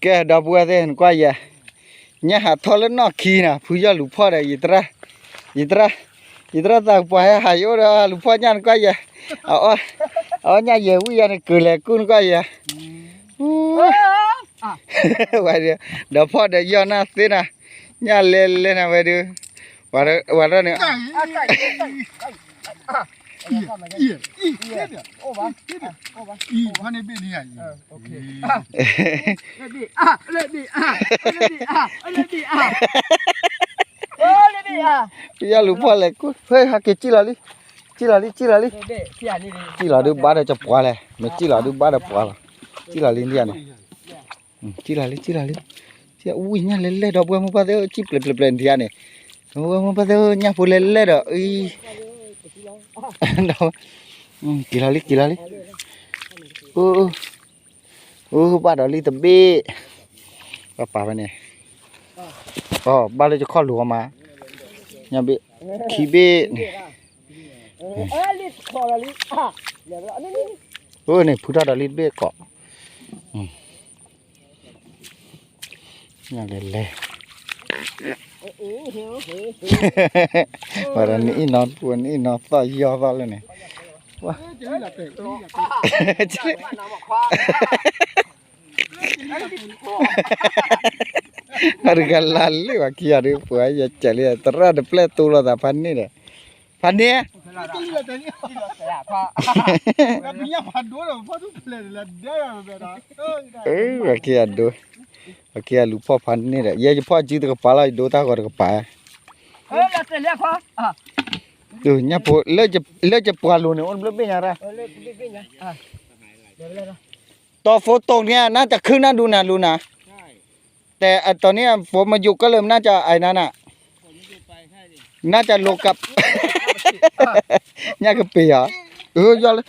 ကဲ ဒီပုၢ်ဝဲၢ်သ့ၣ် နကွၢ်ယဲ, ညၣ်ဟးထီၣ်လၢနီၢ်ခံနၤ ဖုယီၢ်လူၤဖီၣ်ဒီး ယတရၣ်, ယတရၣ်, ယတရၣ်သးကပှၤဟဲဟးယအိၣ်ဒီးလူၤဖီၣ်ညၣ် နကွၢ်ယဲ, အအီၣ်, အအီၣ်ညၣ်ယဲဝံၣ်ယၤန့ၣ် ကုၤလဲၤကူၣ် နကွၢ်ယဲ, ဝဲဒၣ်, ဒီးဖီၣ်ဒီးယီၢ်နၢ်သ့နၤ, ညၣ်လဲၤလဲၤနၤဝဲဒၣ်, ဝဲဒၣ်န့ၣ် ယီၢ်လူၤဖီၣ်လဲၤကူၣ် ဟဲဟးက့ၤ ကံၣ်လီၤလံ, ကံၣ်လီၤလံ ကံၣ်လီၤလံ, ကံၣ်လီၤဒုးဘၣ်ဒီးကပှၤလဲၣ်, မ့ၢ်ကံၣ်လီၤဒုးဘၣ်ဒီးပှၤလီၤ, ကံၣ်လီၤလံဒ်န့ၣ်, ကံၣ်လီၤလံ ကံၣ်လီၤလံ, ဝံၣ်ညၣ်လဲၤလဲၤဒီး ပုၢ်ဝဲၢ်မိၢ်ပၢ်သ့ၣ်ဧၢ ကံၣ်ပျဲးပျဲးပျဲးဒ်န့ၣ်, ပုၢ်ဝဲၢ်မိၢ်ပၢ်သ့ၣ်ဧၢ ညၣ်ဖိလဲၤလဲၤဒီးအံၤ, က့ၤလီၤလံ က့ၤလီၤလံ, အိ အိဘၣ်ဒီးလံတဘ့ၣ်, ပၢ်ပာ်ဖဲန့ၣ်, အဘၣ်လၢယခီၣ်လိၤအီၤမး, ညၣ်ဘ့ၣ်, ခံဘ့ၣ်န့ၣ်, အိန့ၣ် ဖုထီၣ်ဒီးလံတဘ့ၣ်ကိး, ညၣ်လဲၤလဲၤ, ဝဲဒၣ်နအံၣ်နီၤပူၤ နအံၣ်နီၤသီၣ်ယီၢ်သီၣ်လၢန့ၣ်, အတဂၤလၢ်လၢပှၤခံဂၤဒုး ပှၤယစဲးလံ သရၣ်တပျဲၢ်တူၢ်လိာ်သးဖးန့ၣ်ဒီး, ဖးန့ၣ်, ပှၤခံဂၤဒိ, ပှၤခံဂၤလူၤဖီၣ်ဖးန့ၣ်ဒီး ယဲယဖီၣ်စုတကပၤလီၤ ယဒိတၢ်ဂီၤတကပၤ, ညၣ်ဖိ, လၢယပှၤလိၤန့ၣ် အိၣ်တဘျုးဘ့ၣ်ညါရၣ်, တီၢ်ဖိတိၢ်န့ၣ် နၢ်တခုနၢ်ဒူနၤလူၤနၤ, တဲအတီၤန့ၣ် ဖိမယိးကလၢာ် မနၢ်ကၠီအနၤနၤ, မနၢ်ကၠီလိၤကပ်, ညၣ်ကပ့ၤဧါ, ယီၢ်လၢ,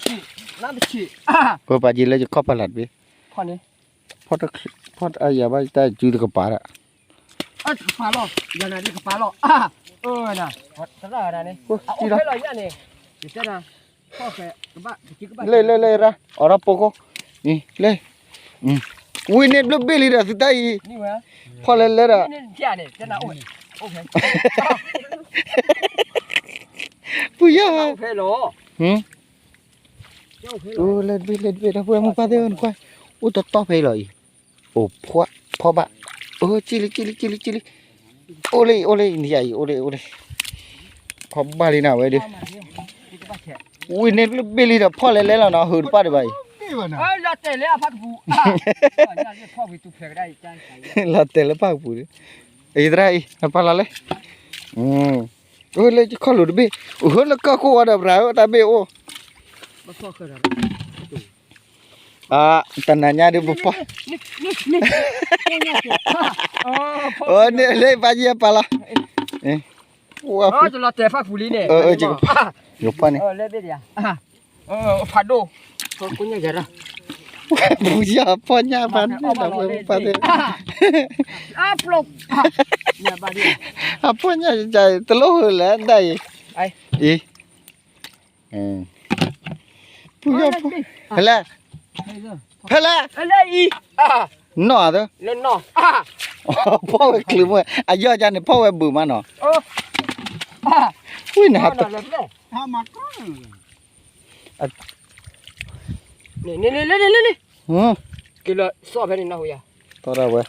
ပပာ်က့ၤလၢယခီၣ်ဖးလၢ်တဘ့ၣ်, ဖီၣ်တ, ဖီၣ်တအါယၤဘၣ်တၢ်စုတကပၤဒီး, တကပၤလီၤ, ယၤနၤဒ်ကပၤလီၤ, အၢ, တရၣ်န့ၣ်, အအိၣ်ဖဲလီၤညၣ်န့ၣ်, ယတဲနၤ, လၢလၢလၢရၣ် အိးထီၣ်ပိာ်ခိၣ်, လၢ, ဝံၤန့ၣ်ဘျုးဘ့ၣ်လံဒီးသုတၢ်အံၤ, ဖီၣ်လဲၤလဲၤဒီး, ပူၤယၤ, အိၣ်လဲၤတဘ့ၣ်လဲၤတဘ့ၣ်ဒီး ပုၢ်ဝဲၢ်မိၢ်ပၢ်သ့ၣ်ဧၢ နကွၢ်, အိၣ်တီတီဖဲအံၤလီၤအံၤ, အိၣ်ဖီၣ်, ဖီၣ်ဘၣ်, အိၣ်ကံၣ်လံကံၣ်လံကံၣ်လံကံၣ်လံ, အိၣ်လၢအံၤ အိၣ်လၢအံၤ နယၤအံၤ အိၣ်လၢအံၤ အိၣ်လၢအံၤ, ဖီၣ်ဘၣ်လံနၤဝဲဒၣ်, ဝံၤန့ၣ်ဘျုးဘ့ၣ်လံဒီး ဖီၣ်လဲၤလဲၤလီၤနီၤ ဟုးတပၣ်ဒံးဘၣ်အံၤ, လီၤတဲာ်လၢအဖၣ်ကပူၤ, လီၤတဲာ်လၢဖၣ်ကပူၤ, အံၤသရၣ်အံၤ နပာ်လီၤလဲၣ်, အိၣ်လၢယခီၣ်လိၤတဘ့ၣ်, အိၣ်လၢကီၢ်ခိၣ်ဝဲဒီး ပြၤဧၢ တၢ်ဘ့ၣ်အိၣ်, တနၤညါဒုးပဖီၣ်, န့ၣ်လၢပၢ်ယဲပာ်လီၤ, လီၤတဲာ်ဖၣ်ကပူၤလံန့ၣ်, ယဖီၣ်န့ၣ်, ဖးဒိၣ်, ပူၤယၤဖီၣ်ညၣ်ဖးန့ၣ်ဒီး ပှၤသ့ၣ်, အဖီၣ်ညၣ်တလိၣ်ဟုးလဲၣ်ဒၣ်အံၤ, အံၤ, ပူၤယၤဖီၣ်, ဖဲလဲၣ်, ဖဲလဲၣ်, နီၢ်သၢ, ဖီၣ်ဝဲချုးမွဲၢ် အယီၢ်ယၤန့ၣ် ဖီၣ်ဝဲဘုးမးနီၤ, ဝံၤန့ၣ်ဟးတ န့ၣ်, သီၣ်ထီၣ်ဝဲ,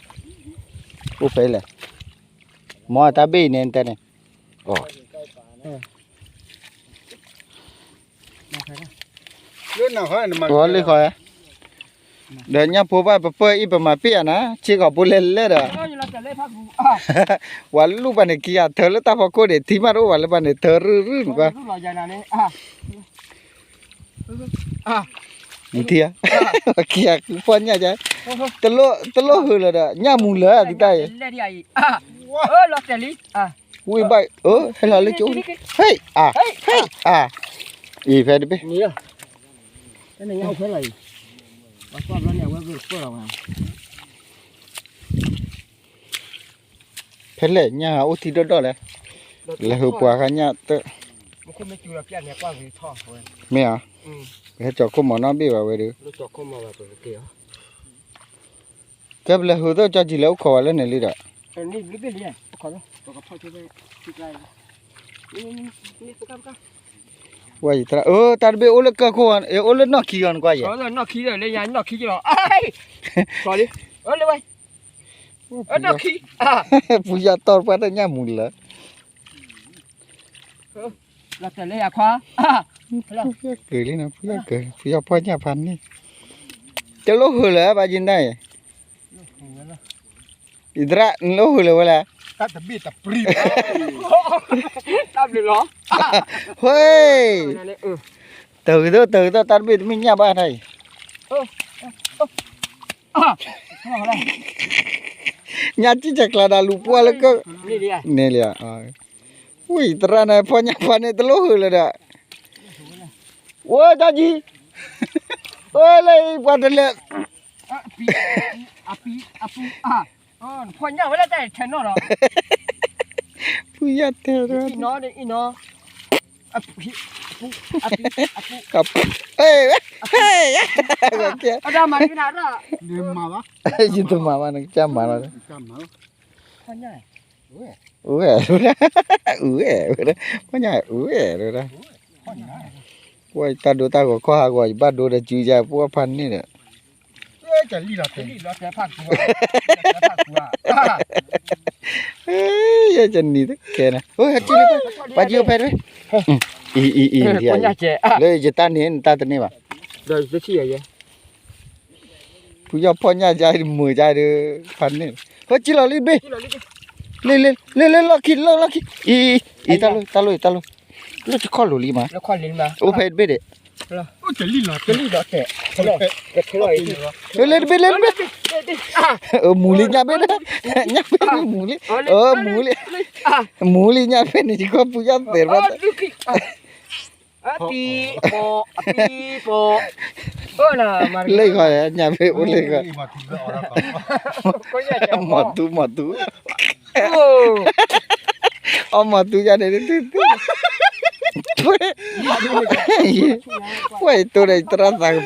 အိၣ်ဖဲလဲၣ်, မ်တၢ်ဘ့ၣ်အံၤန့ၣ်တဲန့ၣ်, ဂီၤလံဃီ, ဒီးညၣ်ဖိဘၣ်ပပၢၢ်အံၤ ပမၤပ့ၢ်ယၤနၤ ဆ့ကီးဖိလဲၤလဲၣ်ဒီး, ပှၤလူၢ်ပှၤန့ၣ်ခံဂၤထၢလၢတၢ်ဖီခိၣ်န့ၣ် ထံမးတအိၣ်ဘၣ်လၢပှၤန့ၣ် ထၢရုၢ်ရုၢ်နကွၢ် နထံၣ်ဧါ, ခံဂၤဖီၣ်ညၣ်ကါ, တလိၣ်ဟုးလၢၤဒီး ညၣ်မူၤလၢၤသုတၢ်အံၤ, ဝံၤဘၣ်, ဟဲလီၤလၢကၠိ, ဟဲ, အါ, ဟဲ, အါ, အံၤဖဲတဘ့ၣ်, ဖဲလဲၣ်ညၣ်အိၣ်ထံဒီၣ်ဒီၣ်လဲၣ်, လဲၤဟုးပှၤခါညၣ်တ, မ့ၢ်ဧါ, ပဟဲကၠီၤခိၣ်မီၤနီၣ်ဘ့ၣ်ဘၣ်ဝဲဒီး ကဲပလဲၤဟူးသိးကၠီကံၤလဲၤအိၣ်ခိးဝဲလၢန့ၣ်လံဒီး, ဝဲယသရၣ်, အိၣ်တၢ်တဘ့ၣ်အိၣ်လၢကၢၢ်ခိၣ်, အိၣ်လၢနီၢ်ခံဂီၤနကွၢ်ယဲ, ဖုယီၢ်တီၢ်ပှၢ်တညၣ်မူလၢ ဖုယီၢ်ကၢၤလံနီၤ, ဖုယီၢ်ကၢၤ, ဖုယီၢ်ဖီၣ်ညၣ်ဖးန့ၣ်, တလိၣ်ဟုးလၢၤဘၣ်ယနၢ်အံၤ, ယသရၣ် နလိၣ်ဟုးလၢၤဝဲလဲၣ်, တၢ်တဘ့ၣ်တပြံ, တၢ်ဘျုးလီၤ, ဟဲ, တဂ့ၤသိး တဂ့ၤသိး တၢ်တဘ့ၣ်တမ့ၢ်ညၣ်ဘၣ်တၢ်အံၤ, ညၣ်ကံၢ်ကၢ်ကျါဒၣ်လူၤပှၢ်လၢကၢၢ်, န့ၣ်လံ, ဝံသရၣ်န့ၣ် ဖီၣ်ညၣ်ဖးန့ၣ် တလိၣ်ဟုးလၢၤဒီး, ဝဲတၢ်ကံၢ်, ဝဲလၢပှၤတလဲၤ ဖုယီၢ်တဲ, ယတမၤဘၣ် နကစၢ်မၤလီၤ, အဝဲ, အဝဲ, ဖီၣ်ညၣ်အဝဲ, ပှၤတၢ်ဒိတၢ်ဂီၤခီဟးဂီၤ ယဘၣ်ဒိဒီးစုယါ ပှၤဖးန့ၣ်ဒီး ယဲကနံၤတကဲန့ၣ်, ဟဲကံၢ်လံ, ပှၤကံၢ်အိၣ်ဖဲတဘ့ၣ်, အံၤ အံၤ အံၤ လၢယတၢ်န့ၣ် နတၢ်တန့ၢ်ဘၣ်, ဖုယီၢ်ဖီၣ်ညၣ်ယါ မုာ်ယါဒီး ဖးန့ၣ်, ဟဲကံၢ်လီၤလံတဘ့ၣ်, လ့ လ့ လ့ လ့ လီၢ်ခံ လီၢ်ခံ, အံၤ အံၤ တၢ်လိၣ် တၢ်လိၣ် တၢ်လိၣ်, လၢတခီၣ်လိၤလံမး, အိၣ်ဖဲတဘ့ၣ်ဒီး လ့တဘ့ၣ် လ့တဘ့ၣ်, မူၤလံညၣ်ဘ့ၣ်ဒီး, ညၣ်ဘ့ၣ်မူၤလံ, မူၤလံ, မူၤလံညၣ်ဘ့ၣ်န့ၣ် ယကီၢ်ဖုယီၢ်သဲးဘၣ်, လ့ၣ်ဃီညၣ်ဘ့ၣ်အိၣ်လ့ၣ်ဃီ, မီၤတူ မီၤတူ အမီၤတူယါန့ၣ်, ပှၤယတိၢ်ဒီးယသရၣ်သးကပီၤ,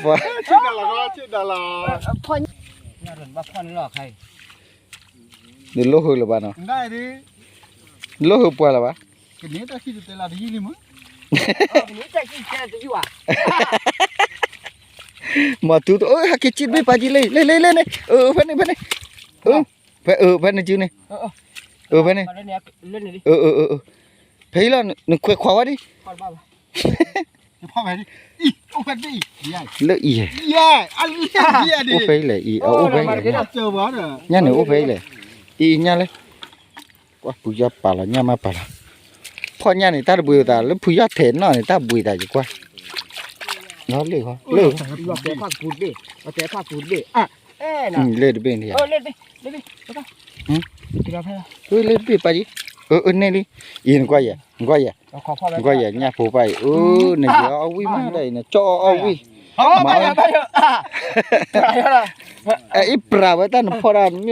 နလိၣ်ဟုးလၢၤဘၣ်နီၤ, နလိၣ်ဟုးပှၤလၢၤဘၣ်, မီၤတူ ဟဲက့ၤကံၣ်တဘ့ၣ်ပာ်ကံၣ်လၢ လၢ လၢ လၢန့ၣ်, ဖဲန့ၣ် ဖဲန့ၣ်, ဖဲ ဖဲန့ၣ်စုန့ၣ်, ဖဲန့ၣ်, ဖဲအံၤလီၤ နခွဲးခွးဝဲဒၣ်, လၢအံၤ, အိၣ်ဖဲအံၤလဲၣ်အံၤ, အိၣ်ဖဲအံၤ, ညၣ်န့ၣ်အိၣ်ဖဲအံၤလဲၣ်, အံၤညၣ်လၢ ကွၢ်ဖုယီၢ်ပာ်လီၤညၣ်မးပာ်လီၤ, ဖီၣ်ညၣ်န့ၣ် တၢ်တဘှံးအသး လၢဖုယီၢ်ထဲးနီၣ်န့ၣ် တၢ်ဘှံးသးယကွၢ်, လ့ၣ်ဃီ, လ့ၣ်ဃီ, လ့ၣ်တဘ့ၣ်န့ၣ်, လ့ၣ်တဘ့ၣ်ပာ်ကံၣ်, လ့ၣ်တဘ့ၣ်ပာ်ကံၣ်, နကွၢ်ယဲ, နကွၢ်ယဲ, နကွၢ်ယဲ, ညၣ်ဖိပာ်အံၤ, အိၣ် နယီၤအီၣ်ဝံၣ်မးဒၣ်အံၤ နကၠီအီၣ်ဝံၣ်, မၤ အံၣ်ပြးဝဲတၢ်နဖီၣ်တၢ်မ့ၢ်ဒီး,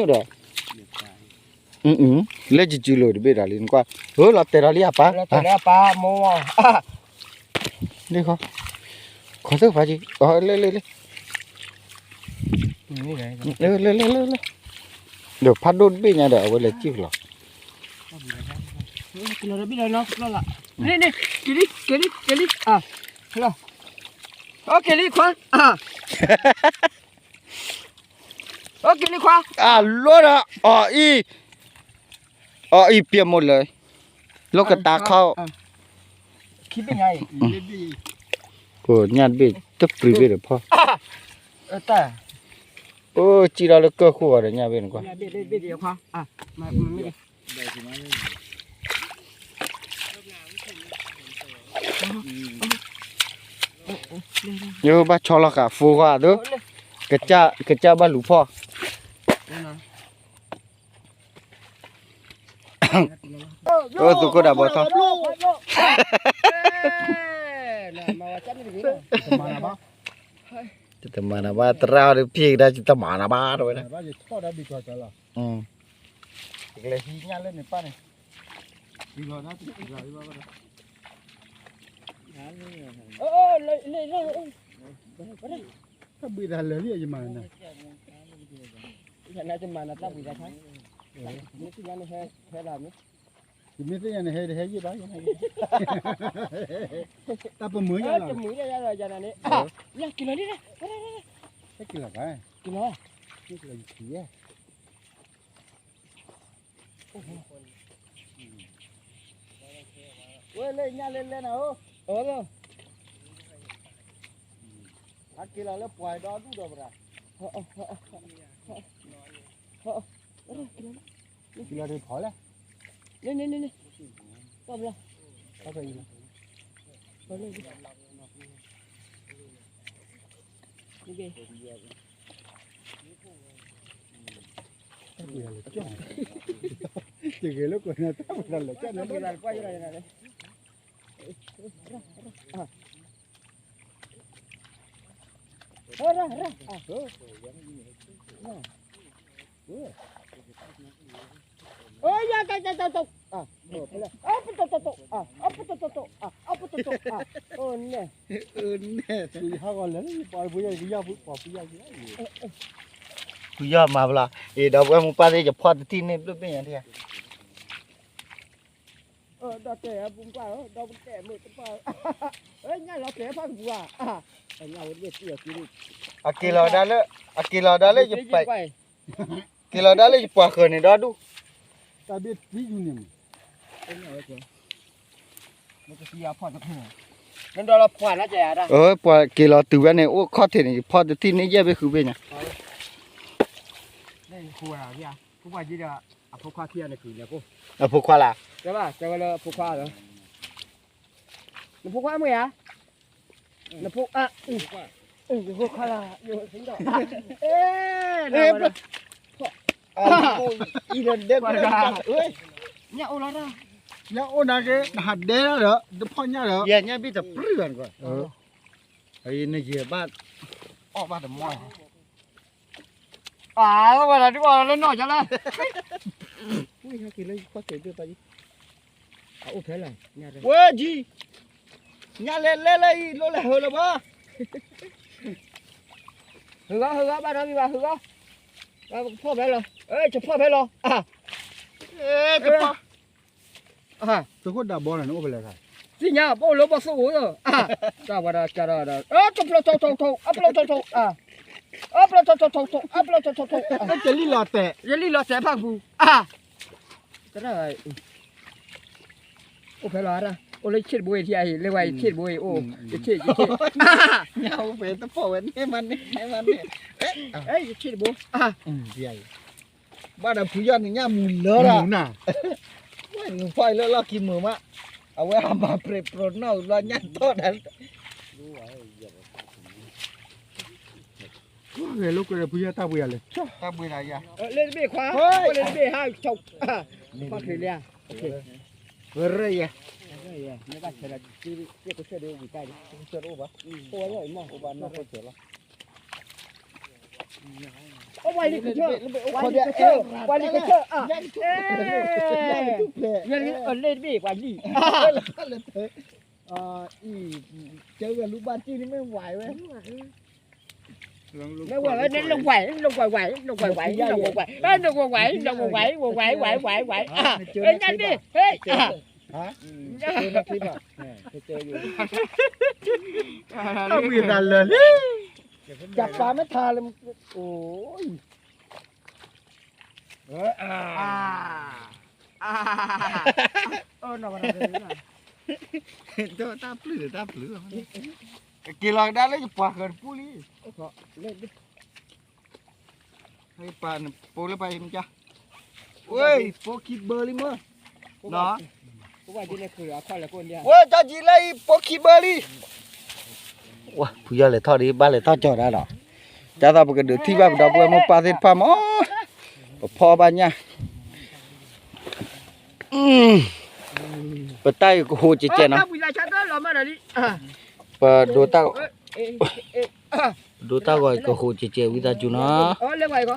လၢယစုလိၤတဘ့ၣ်ဒီးလံ နကွၢ်, လီၤတဲာ်ဒီးလံအပၢ်, လ့ၣ်ဃီ, ခိးသၢဖးကံၢ်, လ့ၣ် လ့ၣ် လ့ၣ်, ဒီးဖးဒိၣ်တဘ့ၣ်ညါဒီး အဝဲလဲၤစံၣ်ဖျိး, က့ၤလံ က့ၤလံ က့ၤလံ, က့ၤလံခွါ, အလိၣ်ဒီး အီၤအံၤ, အီၤအံၤပျဲမိၢ်လၢ, လိၣ်ကတၢ်ခီ, ညၣ်တဘ့ၣ် တပြံးဘ့ၣ်ဒီးဖီၣ်, အိၣ်စံၣ်ထီၣ်လၢကၢၢ်ခိၣ်ဂီၤဒီးညၣ်ဘ့ၣ်နကွၢ် ယဘၣ်ဆီလီၤဃာ်ဖိခွါသိး, ကစၢ်ဘၣ်လူၤဖီၣ်, အိၣ်သုးခိၣ်ဒၣ်ဘီထီၣ်, တမၤနၤဘၣ် သရၣ်ဒီးဖံးကဒါ တမၤနၤဘၣ် တဲဝဲဒၣ်, ကလဲၤဟံးညၣ်လၢန့ၣ်ပၢ်န့ၣ်, ဘှံးတၢ်လၢာ်လံယမၤနၤ, နတမၤနတၢ်ပှ့ၤတၢ်ခါ, မ့ၢ်သ့ၣ်ညါန့ၣ်ဟဲ, ဟဲလီၤမ့ၢ်, ယမ့ၢ်သ့ၣ်ညါန့ၣ် ဟဲတဟဲယံာ်ဘၣ်, တၢ်ပမုာ်ယၤလီၤ, တမုာ်ယၤလီၤယၤနၤန့ၣ်, က့ၤလီၤလံ, ဟဲက့ၤလီၤဘၣ်, က့ၤလီၤ, က့ၤလီၤယခံဧါ ဝဲလၢညါလဲလဲနၤဧၢ, ဟဲက့ၤလီၤလၢပှၤဒီဒူၣ်ဒီးပရၤ, က့ၤလီၤဖီလဲၣ်, န့ၣ်န့ၣ်န့ၣ်, တၢ်ဘျီ, တၢ်ဘျီ, တၢ်ပှ့ၤလၢကီၢ်န့ၣ်, တဂ့ၤလၢကီၢ်န့ၣ်, ဖုယီၢ်မၤဘျီ, အံၤ ဒီပုၢ်ဝဲၢ်မိၢ်ပၢ်သ့ၣ် ယဖီၣ်တထံၣ်န့ၣ် ဘျုးဘ့ၣ်ညါထံၣ်ဧါ, ဒီးတဲပူၤကွၢ်, ဒီပုၢ်တဲမုာ်တပှၢ်, ညၣ်လီၤတဲာ်ဖးကပူၤဧါ, အက့ၤလီၤဒၣ်လၢ, အက့ၤလီၤဒၣ်လၢယပ, က့ၤလီၤဒၣ်လၢယပှၤဃၢၤန့ၣ်ဒီဒူၣ်, တၢ်ဘ့ၣ်သံယူၤန့ၣ်မး, ပှၤက့ၤလီၤတုၤဝဲန့ၣ် အိၣ်ခီၣ်ထံးန့ၣ် ယဖီၣ်တထံၣ်န့ၣ် ယဲၢ်ဘ့ၣ်ဃုဘ့ၣ်ညါ, အဖိခွါခံဂၤန့ၣ်ကုၤန့ၣ်ကိၣ်, အဖိခွါလၢ, တဲဘၣ်တဲဝဲလၢအဖိခွါလီၤ, နဖိခွါမ့ၢ်ဧါ, နဖိ, ယဖိခွါလၢ, ညၣ်အိၣ်လီၤ, ညၣ်အိၣ်နာ်က့ နဟးဒဲလီၤဒီး တဖီၣ်ညၣ်ဒီး, ယညၣ်ဘ့ၣ်တပြံၢ်ဘၣ်နကွၢ်, နယဲၢ်ဘၣ်, အီၣ်ဘၣ်တမီၢ် အဝဲဒၣ်ဒုးအီၣ်လၢနီၢ်ယါလၢ, ဝံၤဟဲက့ၤလၢယဖီၣ်က့ၤဒုးပၢ်ယံၤ, အအိၣ်ဖဲလဲၣ်, ဝဲကံ, ညၣ်လဲၤလဲၤလၢအံၤ လိၣ်လဲၤဟၢလၢၤဘၣ်, ဟၢဂီၤ ဟၢဂီၤ ဘၣ်ဒီးမံၤဘၣ် ဟၢဂီၤ, ဖီၣ်ဖဲလီၤ, ကဖီၣ်ဖဲလီၤ, တဖီၣ် သုးခိၣ်ဒးဘီန့ၣ် နအိၣ်ဖဲလဲၣ်ခါ, သ့ၣ်ညါ ပအိၣ်လၢဘီၣ်သိၣ်ဧိၤ, တၢ်ဝဲဒၣ်ကဒီးဒီး အပျီထီထီထီ အပျီထီထီ, အပျီထီထီထီ အပျီထီထီထီ, ယလံၣ်လီၤတဲာ်, ယလံၣ်လီၤတဲာ်ဖးကပူၤ, အိၣ်ဖဲလီၤ, အိၣ်လၢယဆ့ၣ်တဘိအံၤထံအံၤ လၢဝဲယဆ့ၣ်တဘိအံၤအိၣ်, ယဆ့ၣ်, ယဆ့ၣ်, ညၣ်အိၣ်ဖဲတဖီၣ်ဝဲန့ၣ်မးန့ၣ်, ယဆ့ၣ်တဘိ, ဘၣ်ဒီးဖုယီၢ်န့ၣ်ညၣ်မုာ်လၢလီၤ, ဝဲနုာ်ဖီၣ်အံၤလၢလီၢ်ခံမုာ်မး, အဝဲအမၤပြဲးပြိးနီၣ်ဘျီညၣ်ထီၣ်ဒၣ်, ဂဲၤလိာ်ကွဲဒီးဖုယီၢ်တၢ်ဘှံးယၤလဲၣ်, တၢ်ဘှံးဒၣ်ယၤ, လၢတဘ့ၣ်ခွါ, လၢတဘ့ၣ်ဟါ, ဖီၣ်ချုးလံဧါ, ရၢၢ်ယဲ, မ့ၢ်ဘၣ်ဆဲးဒီး, ကဆၢၣ်ဒိၣ်ဝံၤတၢ်, ကဆၢၣ်ဒိၣ်အိၣ်ဘၣ်, အိၣ်ဘၣ်နီၢ်ကဆၢၣ်လီၤ, ပှၤလံၤကဆၢၣ်, ပှၤလံၤကဆၢၣ်, လၢတဘ့ၣ်ပှၤလံၤ, အံၤ, ကဲဂၤလူဘၣ်တံၢ်န့ၣ်မ့ၢ်ဝဲဝဲ, မ့ၢ်ဝဲဝဲ, နဝဲဝဲ, နဝဲဝဲ, နဝဲဝဲ, နဝဲဝဲ, နဝဲဝဲ, ဝဲဝဲ, ဝဲဝဲ, ဝဲဝဲ, ဝဲဝဲ, ဝဲဝဲ, ဝဲဝဲ, တၢ်ဘှံးသးလၢာ်လံ, တၢ်ပာ်မ့ၢ်ထါလၢ, အိၣ်, တၢ်ပျုၢ်တၢ်ပျုၢ်, က့ၤလီၤကဒါလၢယပှၤဃၢၤတပူၤလံ, ပာ်ပိလၢပှၤအံၤမ့ၢ်ကါ, ဝဲ, ပိခံဘၢလံမ့ၢ်, ဝဲတၢ်ကံလၢအံၤ ပိခံဘၢလံ, ဝဲဖုယီၢ်လဲၤထီၣ်ဒ်ဘၣ်လဲၤထီၣ်ကၠီၤဒၣ်ဒီး, ကသးပကဒုးထံၣ်ဘၣ်ပဒီပုၢ်ဝဲၢ်မိၢ်ပၢ်သ့ၣ်တဖၣ်မး, ပဖီၣ်ဘၣ်ညၣ်, ပတၢ်အံၤကဟိးကဲးကဲးနီၤ, ပဒိတၢ် ဒိတၢ်ဂီၤကဟိးကဲးကဲးဝံသးစူၤနီၤ, လၢတဘ့ၣ်တဖးဒိ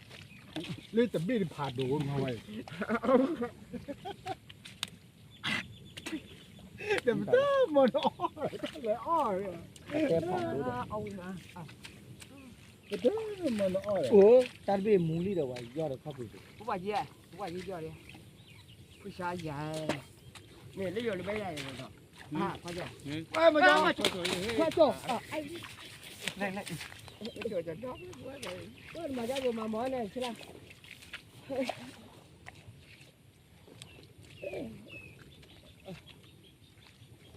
ၣ်မးဝဲ, လၢတဘ့ၣ်တဖးဒိၣ်မးဝဲ, မ့ၢ်နအီၣ်, လဲၤအီၣ်, တဲဖးဒိၣ်ဒီး, အဝံၤမး, ပတဲမ့ၢ်နအီၣ်, အိၣ်, တၢ်တဘ့ၣ်မူလံဒီး ဝဲယီၢ်ဒီးခီၣ်ဖံး, ပှၤယဲ, ပှၤယဲယီၢ်ဒီး, ဖုဆါယၤ, မ့ၢ်လၢယိၤလၢဘဲယၤဒီး, ခီၣ်, ခီၣ်, မၤဒ်မၤမီန့ၣ်, ပှၤယဲယီၢ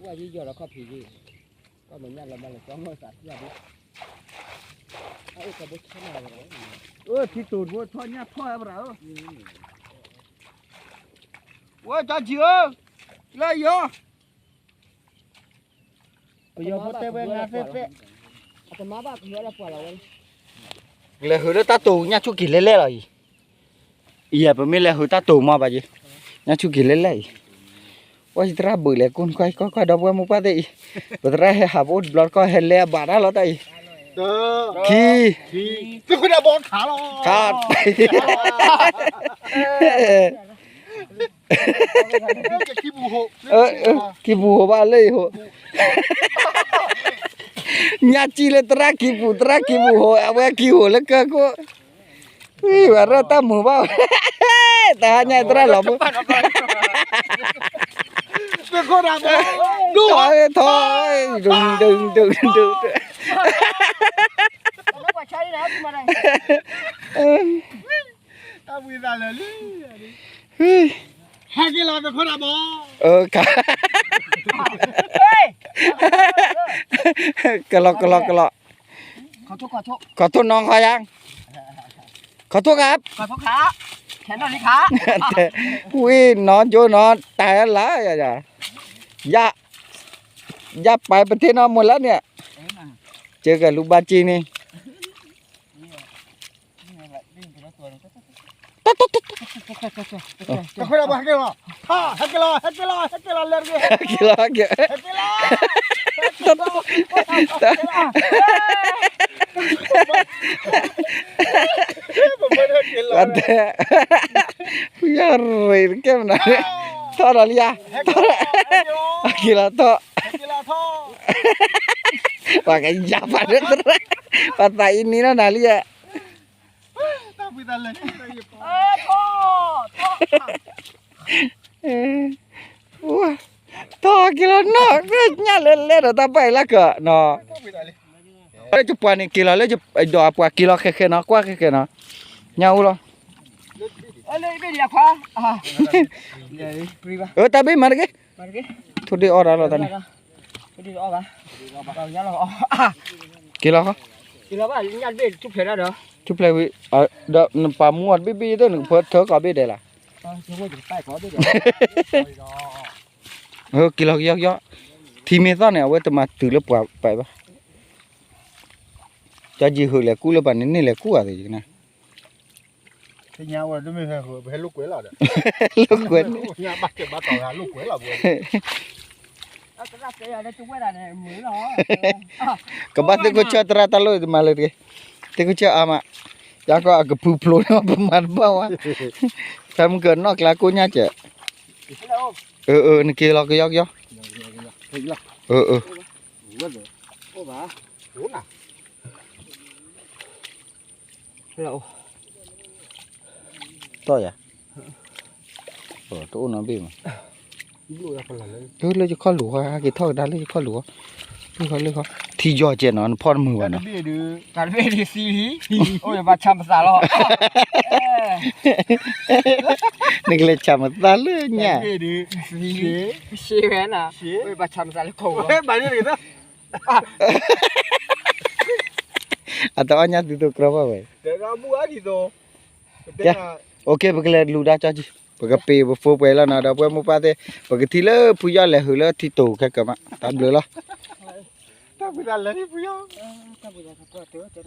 ်ဒီးခီၣ်ဖံးယဲ, ကီၢ်မဲာ်ညၣ်လီၤမၢ်လီၤကီမီၢ်သးဖျၢၣ်ဒ်, အအိၣ်ကဘိထီၣ်နၢ်ဝဲ, အိၣ်ထံတိၤတဘိထီၣ်ညၣ်ထီၣ်ဝဲပရၤဧၢ, ဝဲတၢ်ထံၣ်ဧၢ, လၢယီၤ, ပယီၤဖိတဲဝဲငါသ့ၣ်သ့ၣ်, လဲၤဟုးလၢတၢ်တိၤညၣ်ဆူၣ်က့ၤလဲၣ်လဲၣ်လီၤအံၤ, အံၤ ပမ့ၢ်လဲၤဟုးတၢ်တိၤမီၢ်ဘၣ်ယံၤ, ညၣ်ဆူၣ်က့ၤလဲၣ်လဲၣ်အံၤ, ဝဲယသရၣ်ဘုးလဲၤကူၣ်နခွါ ကီၢ်ခွါဒီပုၢ်ဝဲၢ်မိၢ်ပၢ်သ့ၣ်အံၤ, ပသရၣ်ဟဲဟးပအိၣ်တဘျီတခီၣ် ဟဲလဲၤအဘၣ်တၢ်လီၤတၢ်အံၤ, ခံ, ခံ, ခါ, ခံပူၤဟိးဘၣ်လၢအံၤဟိး, ညၣ်ကံၣ်လၢသရၣ်ခံပူၤ သရၣ်ခံပူၤဟိး အဝဲခံဟိးလၢကၢၢ်ခိၣ်, ဝဲရၢၢ်တၢ်မုာ်ဘၣ်, တဟါညါသရၣ်လီၤဖိ, ထီၣ်, ဒုး, ဒုး, ဒုး, ဒုး, ဟဲက့ၤလီၤ, ကလီၤ ကလီၤ ကလီၤ, ขอโทษ น้องเขายัง, ขอโทษครับ, ဝံၤနီၢ်ကၠိနီၢ် တၢ်လၢ်, ย่าไปประเทศนอกหมดแล้วเนี่ย, เจอกับลุงบาจีนี่, ဟဲက့ၤလီၤ, ဟဲက့ၤလီၤ, ဟဲက့ၤလီၤ, ဟဲက့ၤလီၤ, ဟဲက့ၤလီၤ, ဟဲက့ၤလီၤ, ဟဲက့ၤလီၤ, ဝဲတဲ, ဖုယီၢ်ရ့းတကဲမနုၤ, ထီၣ်ဒီးလံဧါ, ဟဲက့ၤလီၤထီၣ်, ပှၤကယၤပှၤလၢသရၣ်, ပှၤသးအံၤနံၤနီၢ်နၤလံဧါ ထီၣ်က့ၤလီၤနီၢ်, ညၣ်လဲၤလဲၤဒီးတၢ်ပာ်အံၤလၢကနီၤ, လၢယပှၤန့ၣ်က့ၤလီၤလၢယဒီးအပှၤက့ၤလီၤဃဲဃဲနီၤ, ကွၢ်ဃဲဃဲနီၤ, ညၣ်အိၣ်လီၤ, အၢ တၢ်ဘ့ၣ်မၤတဂ့ၤ, ထိၣ်ဒ့ၣ်အီၣ်တၢ်လီၤတၢ်န့ၣ်, က့ၤလီၤ, ထူၣ်ဖျဲးဝံၤ, ဒီးနပာ်မူအီၤတဘ့ၣ်ဘ့ၣ်ယဲၢ် နကဖၢထၢကီးဘ့ၣ်ဒဲးလီၤ, က့ၤလီၤကယီကယီ, ထံမ့ၢ်သီၣ်န့ၣ် အဝဲတမၤတုၤလၢပှၤပာ်ဘၣ်, ကၠီယံၤဟုးလဲၤကူၣ်လၢပှၤန့ၣ် န့ၢ်လဲၤကူၣ်အီၤသ့ၣ်ယကနၣ်, လိာ်ကွဲ, ကဘၣ်သ့ၣ်ခိၣ်ဆၢသရၣ်တၢ်လိၣ်တမၤလၢတဂ့ၤ, သ့ၣ်ခိၣ်ဆၢအါမး, ယၤကီးအကဖုဖျိးန့ၣ် ပမၤတဘၣ်ဝဲ, ဖဲမုၢ်ကနီၣ်ကျါကိၣ်ညါကဲး, အၢ အၢ နက့ၤလီၤကယီကယီ, အၢ အၢ တီၢ်ယၤ, တအိၣ်နီတဘ့ၣ်မး, လၢယခီၣ်လူၤဃီ ဟဲက့ၤထီၣ်ကဒါလၢယခီၣ်လူၤဃီ, လၢဃီလၢဃီ, ထံယီၤကဲးနီၤ နဖီၣ်တမုာ်ဘၣ်နီၤ, တၢ်တဘ့ၣ်ဒ်သံလံ, အိၣ်ယဘၣ်ဆၣ်မသးလီၤ, နကလဲၤဆၣ်မသးလၢညါ, ရှဲဝဲနီၤ, အိၣ်ယဘၣ်ဆၣ်မသးလၢခိၣ်, အတအီၣ်ညၣ်သုသိးကြီဘၣ်ဝဲ, ကဲ, အိၣ်ခ့ ပကလဲၤလူၤဒါကၠီကံ, ပကပ့ၤပဖိပှဲၤလီၤနီၤ ဒီပုၢ်ဝဲၢ်မိၢ်ပၢ်သ့ၣ်, ပကထံၣ်လၢဖုယီၢ်လဲၤဟုးလၢထံတိၤခဲကၢၤမး တၢ်ဘျုးလီၤ, တၢ်ဘျုးလီၤ, တၢ်ဘျုးလီၤ,